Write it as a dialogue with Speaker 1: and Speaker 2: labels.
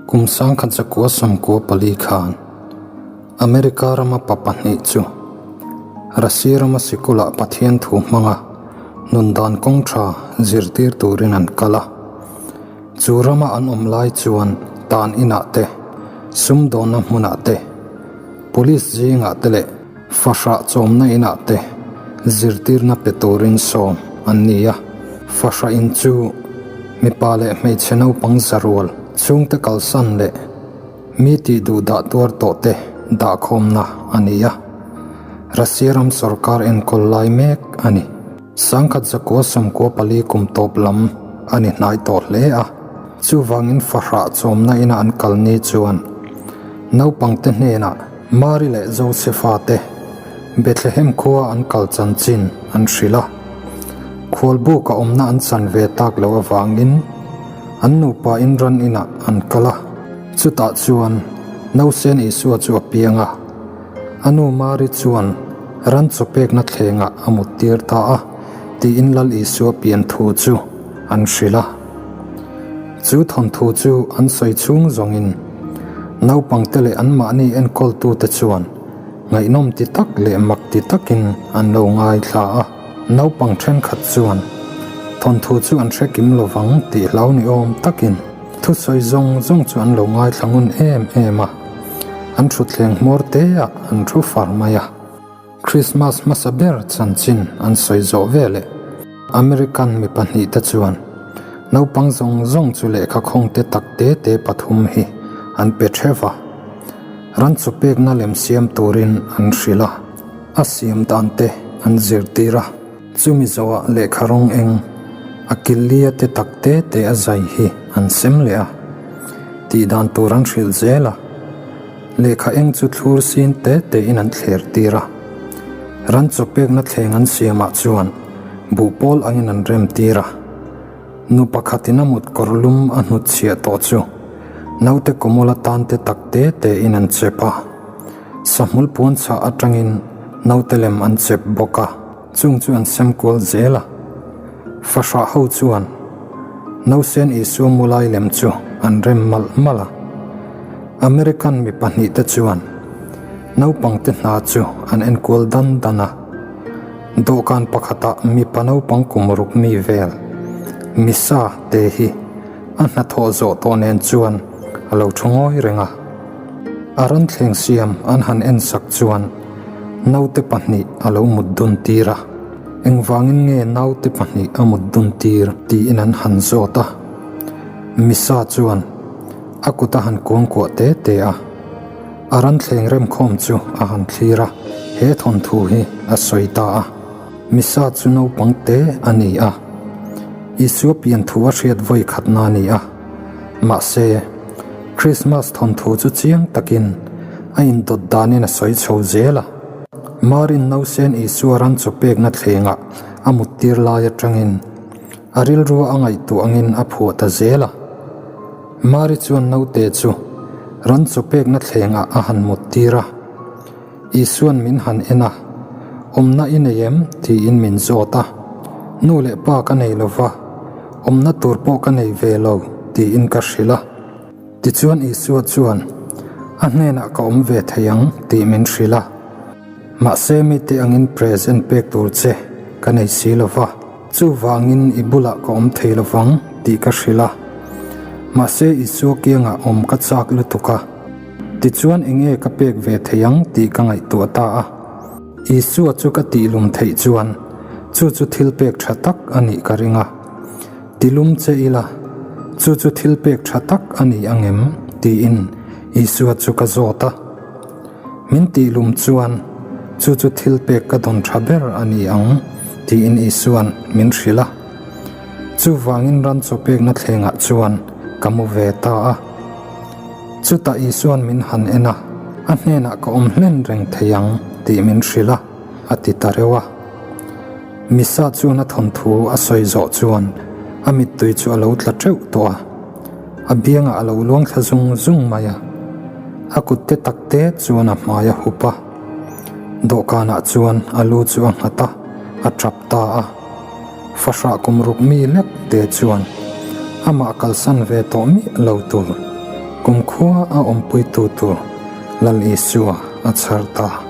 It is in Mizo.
Speaker 1: Kum 1994 khan America rama pa pahnih chu Russia rama sikulah Pathian thu hmanga nun dan kawng tha zirtir turin an kal a. Chu rama an awm lai chuan tan inah te, sumdawnna hmunah te, police zingah te leh fahrah chawmna inah te zirtirna pe turin sawm an ni a. Fahrah in chu mipa leh hmeichhe naupang zarual chhungte kalsan leh mi tih duh dah tuar tawh te dahkhawmna a ni a. Russia ram sorkar enkawl lai mek a ni. 1994 kum tawp lam a ni hnai tawh hle a. Chuvangin fahrah chawmna ina an kal ni chuan naupangte hnenah Mari leh Josefa te Bethlehem khua an kal chanchin an hrilh a. Khualbuk a awmna an chan ve tak loh avangin an nupa in ran inah an kal a. Chutah chuan Nausen Isua chu a piang a. A nu Mari chuan ran chaw pekna thlengah a muttir ta a tiin Lal Isua pian thu chu an hrilh a. Chu thawnthu chu an sawi chhung zawngin naupangte leh anmahni enkawltute chuan ngaihnawm ti tak leh mak ti takin an lo ngaithla a. Naupang thenkhat chuan thawnthu chu an hre kim lovang tih hlau ni awm takin thusawi zawng zawng chu an lo ngaithla ngun em em a, an thutthleng hmawr te ah an thu far mai a. Krismas hmasa ber chanchin an sawi zawh veleh American mi pahnihte chuan naupang zawng zawng chu lehkha khawng te tak te te pathum hi an pe theuh a, ran chu pekna lem siam turin an hrilh a, a siam dan te an zirtir a, chumi zawhah lehkha rawng eng a killia te tak te te a zai hi an sem leh a, tih dan tur an hrilh zel a. Lehkha eng chu thlur sin te tein an thler tir a, ran chaw pekna thleng an siamah chuan buh pawl angin an rem tir a. Nu pakhatin a mut kawr lum a hnut chhiah tawh chu naute kawmawla tan te tak te tein an chep a, sahmul puan chhah atangin naute lem an chep bawk a, chung chu an sem kual zel a. Fahrah ho chuan Nausen Isua mulai lem chu an rem malh malh a. American mi pahnihte chuan naupangte hna chu an enkual dan dan a. Dawhkan pakhatah mipa naupang kum ruk mi vel, Misa te hi a hnathawh zawh tawh nen chuan a lo thu ngawi reng a. A rawn thleng siam an han ensak chuan naute pahnih a lo mut dun tir a. Engvangin nge naute pahnih a mut dun tir tiin an han zawt a. Misa chuan a kut a han kuangkuah te te a, a ran thleng remkhawm chu a han thlir a, he thawnthu hi a sawi ta a. Misa chu naupang te a ni a, Isua pian thu a hriat vawi khatna a ni a. Mahse, Krismas thawnthu chu chiang takin a indawt danin a sawi chho zel a. Marin nausen Isua ran chaw pekna thlengah a muttir lai atangin a rilrua a ngaihtuah angin a phuah ta zel a. Mari chuan naute chu ran chaw pekna thlengah a han muttir a. Isuan min han en a, Awmna i nei em? tiin min zawt a. Nu leh pa ka nei lo va, awmna tur pawh ka nei ve lo, tiin ka hrilh a. Tichuan Isua chuan, A hnenah ka awm ve thei ang, tih min hrilh a. Mahse mite angin present pek tur che ka nei si lo va, chuvangin i bulah ka awm thei lo vang, tih ka hrilh a. Mahse Isua kiangah awm ka chak lutuk a. Tichuan enge ka pek ve thei ang tih ka ngaihtuah ta a. Isua chu ka tihlum theih chuan chu chu thil pek tha tak a nih ka ring a. Tilum che ila, chu chu thil pek tha tak a ni ang em? tiin Isua chu ka zawt a. Min tihlum chuan chu chu thil pek ka dawn tha ber a ni ang tiin Isua'n min hrilh a. Chuvangin ran chaw pekna thlengah chuan ka mu ve ta a. Chutah Isua'n min han en a, a hnenah ka awm hlen reng thei ang tih min hrilh a, a ti ta reuh a. Misa chuan a thawnthu a sawi zawh chuan a mittui chu a lo tla teuh tawh a, a biangah a lo luang thla zung zung mai a. A kut te tak te chuan a hmai a hup a, dawhkanah chuan a lu chu a nghat a, a tap ta a. Fahrah kum ruk mi lek te chuan amah kalsan ve tawh miah lo tur. Kumkhua a awmpuitu tur Lal Isua a chhar ta.